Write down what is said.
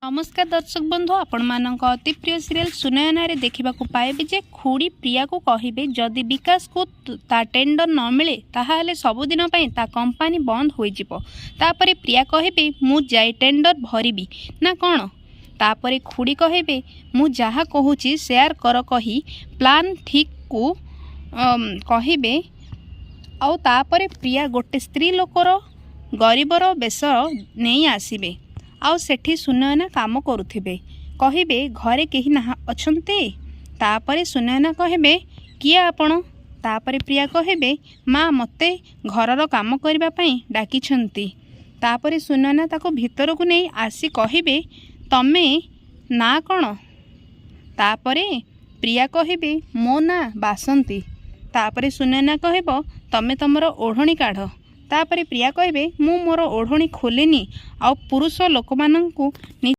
ନମସ୍କାର ଦର୍ଶକ ବନ୍ଧୁ, ଆପଣମାନଙ୍କ ଅତି ପ୍ରିୟ ସିରିଏଲ୍ ସୁନୟନାରେ ଦେଖିବାକୁ ପାଇବେ ଯେ ଖୁଡ଼ି ପ୍ରିୟାକୁ କହିବେ, ଯଦି ବିକାଶକୁ ତା ଟେଣ୍ଡର ନ ମିଳେ, ତାହେଲେ ସବୁଦିନ ପାଇଁ ତା କମ୍ପାନୀ ବନ୍ଦ ହୋଇଯିବ। ତାପରେ ପ୍ରିୟା କହିବେ, ମୁଁ ଯାଇ ଟେଣ୍ଡର ଭରିବି ନା କ'ଣ? ତାପରେ ଖୁଡ଼ି କହିବେ, ମୁଁ ଯାହା କହୁଛି ସେୟା କର କହି ପ୍ଲାନ୍ ଠିକ୍କୁ କହିବେ। ଆଉ ତାପରେ ପ୍ରିୟା ଗୋଟେ ସ୍ତ୍ରୀ ଲୋକର ଗରିବର ବେଶ ନେଇ ଆସିବେ ଆଉ ସେଠି ସୁନୟନା କାମ କରୁଥିବେ। କହିବେ, ଘରେ କେହି ନାହା ଅଛନ୍ତି? ତାପରେ ସୁନୟନା କହିବେ, କିଏ ଆପଣ? ତାପରେ ପ୍ରିୟା କହିବେ, ମା ମୋତେ ଘରର କାମ କରିବା ପାଇଁ ଡାକିଛନ୍ତି। ତାପରେ ସୁନୟନା ତାକୁ ଭିତରକୁ ନେଇ ଆସି କହିବେ, ତମେ ନାଁ କ'ଣ? ତାପରେ ପ୍ରିୟା କହିବେ, ମୋ ନାଁ ବାସନ୍ତୀ। ତାପରେ ସୁନୟନା କହିବ, ତମେ ତମର ଓଢ଼ଣୀ କାଢ଼। ତାପରେ ପ୍ରିୟା କହିବେ, ମୁଁ ମୋର ଓଢ଼ଣୀ ଖୋଲିନି ଆଉ ପୁରୁଷ ଲୋକମାନଙ୍କୁ